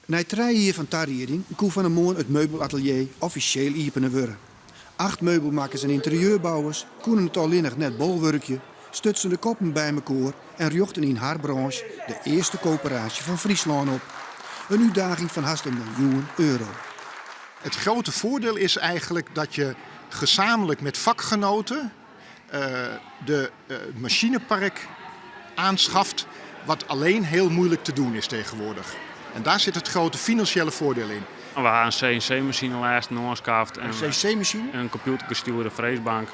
Nei trije jier fan tarieding koe fan 'e moarn it meubelatelier offisjeel iepene wurde. Acht meubelmakkers en ynterieurbouwers koenen it allinnich net bolwurkje, stutsen de koppen by mekoar en rjochten yn har brânsj de earste koöperaasje fan Fryslân op. In útdaging fan hast in miljoen euro. Het grote voordeel is eigenlijk dat je gezamenlijk met vakgenoten de machinepark aanschaft, wat alleen heel moeilijk te doen is tegenwoordig. En daar zit het grote financiële voordeel in. We ha in CNC-masine lêsten oanskaft. In CNC-masine? In kompjûtergestjoerde freesbank.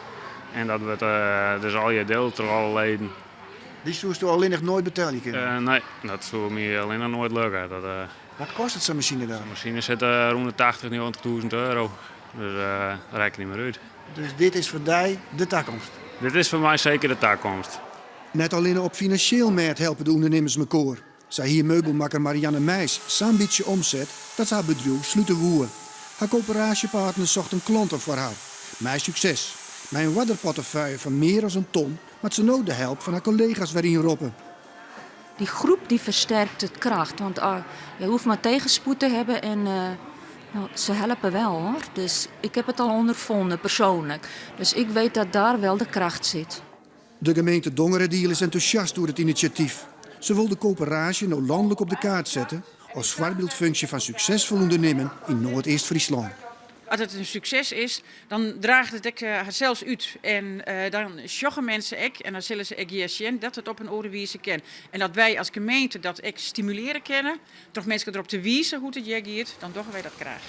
En dat wurdt dus allegear dield troch alle leden. Dy soesto allinnich noait betelje kinne? Nee, dat soe my allinnich noait lukke. Wat kostet sa'n masine dan? Sa'n masine sit rûn de 80, 90.000 euro. Dus dat rekkenje mar út. Dus dit is foar dy de takomst? Dit is foar my seker de takomst. Net allinne op finansjeel mêd helpe de ûndernimmers mekoar. Sa hie meubelmakker Marianne Meijs sa'n bytsje omset dat se har bedriuw slute woe. Har koöperaasjepartners sochten klanten foar har. Mei sukses. Mei in oarderportefeuille fan mear as in ton moat se no de help fan har kollega's wer ynroppe. Die groep die versterkt het kracht, want ah, je hoeft maar tegenspoed te hebben en uh, nou, ze helpen wel hoor. Dus ik heb het al ondervonden persoonlijk. Dus ik weet dat daar wel de kracht zit. De gemeente Dongeradiel is entûsjast oer it inisjatyf. Se wol de koöperaasje no lanlik op de kaart sette as foarbyldfunksje fan suksesfol ûndernimmen yn Noardeast-Fryslân. As it in sukses is, dan draacht it ek harsels út en dan sjogge minsken ek en dan sille se ek hjir sjen dat it op in oare wize kin. En dat wy as gemeente dat ek stimulearje kinne troch minsken derop te wizen hoe't it hjir giet, dan dogge wy dat graach.